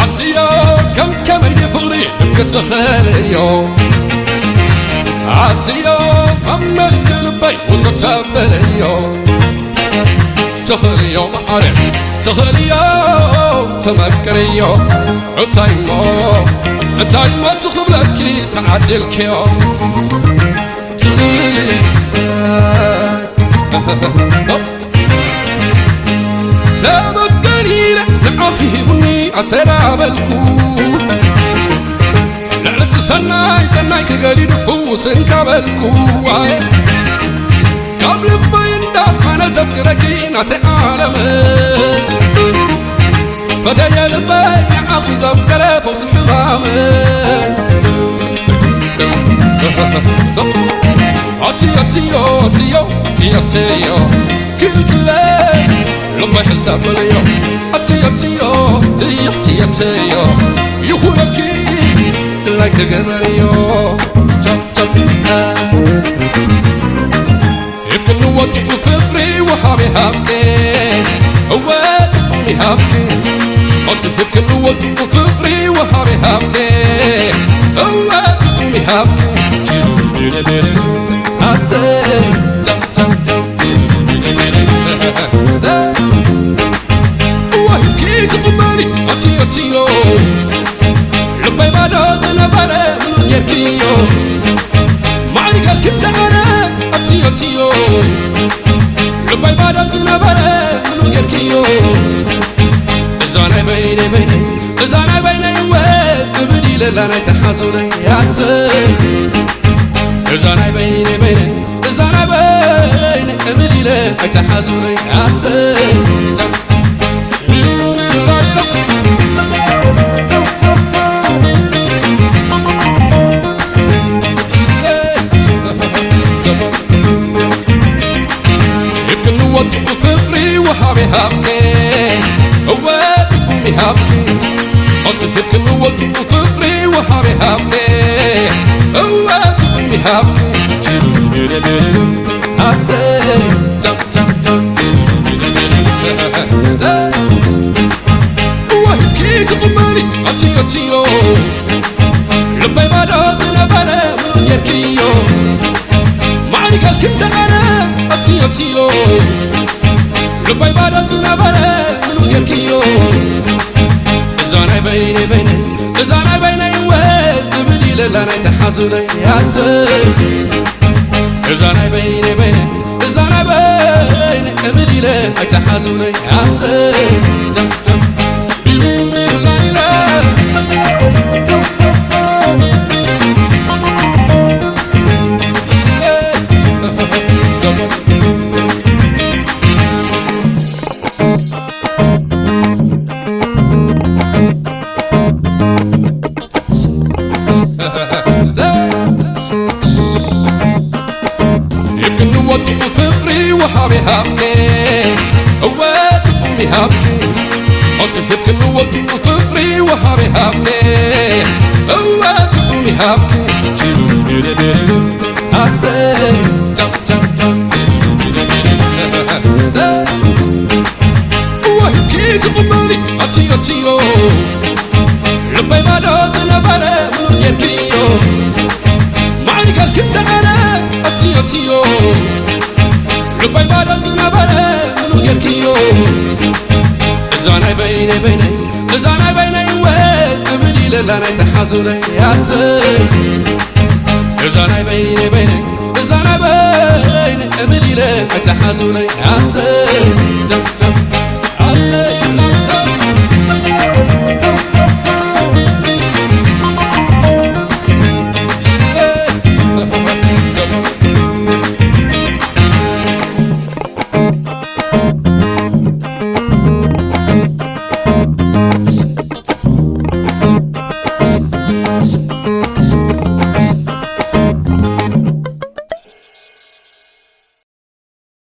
ኣትዮ ከም ከመይ ድዩ ፍቕሪ ክትኽእልዮ? ኣትዮ መመሊስኪ ልበይ ውሰድ ተበልዮ። ትኽእልዮ ማዕረ ትኽእልዮ ተመክርዮ። እንታይ እሞ እንታይ እሞ ትኽብለኪ ተዓዲልክዮ። ትኽእሊ ተመስገን ኢለ ንዓኺ ሂቡኒ ኣሰላበልኩ። ልዕሊ እቲ ሰናይ ሰናይ ክገዲ ድፉስ እንካ በልኩ። ኣየ ካብ ልበይ እንዳፋነ ዘፍቅረኪ ናተይ ዓለም። ፈተየ ልበይ ንዓኺ ዘፍቀረ ፈውሲ ሕማም። ኣትዮ ኣትዮ ኣትዮ ኣትዮ ኣትዮ ክልክለ ልበይ ሕሳብ በለዮ። ኣትዮ ኣትዮ ኣትዮ ኣትዮ ኣትዮ ይኹነልኪ ድላይ ክገበርዮ። ቻው ቻው ሂብክኒ ወዲኡ ፍቕሪ ወሃቢ ሃብኪ። እወ ጥዑም ይሃብኪ። እቲ ሂብክኒ ወዲኡ ፍቕሪ ወሃቢ ሃብኪ። እወ ጥዑም ይሃብኪ። ኣሰይ ጫው ጫው ጫው። እወ ሂብኪ ትቕበሊ ኣትዮ ኣትዮ። ልበይ ባዶ ዝነበረ ምሉእ ጌርክዮ። ማዕሪገልኪ እንዳኣረ ኣትዮ ኣትዮ። ልበይ ባዶ ዝነበረ ምሉእ ጌርክዮ። እዛ ናይ በይነይ በይነይ እዛ ናይ በይነይ እወ ክብል ኢለላ ናይ ተሓዙለይ ኣስብ። እዛ ናይ በይነይ በይነይ እዛ ናይ በይነይ ክብል ኢለ ኣይተሓዙለይ ኣስብ። ሂብክኒ ወዲኡ ፍቕሪ ወሃቢ ሃብኪ። እወ ጥዑም ይሃብኪ። እቲ ሂብክኒ ወዲኡ ፍቕሪ ወሃቢ ሃብኪ። እወ ጥዑም ይሃብኪ። ኣሰይ ጫው ጫው ጫው። እወ ሂብኪ ትቕበሊ ኣትዮ ኣትዮ። ልበይ ባዶ ዝነበረ ምሉእ ጌርክዮ። ማዕሪገልኪ እንዳኣረ ኣትዮ ኣትዮ። ልበይ ባዶ ዝነበረ ምሉእ ጌርክዮ። እዛ ናይ በይነይ በይነይ እዛ ናይ በይነይ እወ ክብል ኢለላ ናይ ተሓዙለይ ኣስብ። እዛ ናይ በይነይ በይነይ እዛ ናይ በይነይ ክብል ኢለ ኣይተሓዙለይ ኣስብ። ጫው ጫው ሂብክኒ ወዲኡ ፍቕሪ ወሃቢ ሃብኪ። እወ ጥዑም ይሃብኪ። እቲ ሂብክኒ ወዲኡ ፍቕሪ ወሃቢ ሃብኪ። እወ ጥዑም ይሃብኪ። ኣሰይ ጫው ጫው ጫው። እወ ሂብኪ ትቕበሊ ኣትዮ ኣትዮ። ልበይ ባዶ ዝነበረ ምሉእ ጌርክዮ። ማዕሪገልኪ እንዳኣረ ኣትዮ ኣትዮ። ልበይ ባዶ ዝነበረ ምሉእ ጌርክዮ። እዛ ናይ በይነይ በይነይ እዛ ናይ በይነይ እወ ክብል ኢለላ ናይ ተሓዙለይ ኣስብ። እዛ ናይ በይነይ በይነይ እዛ ናይ በይነይ ክብል ኢለ ናይ ተሓዙለይ ኣስብ። ጫው ጫው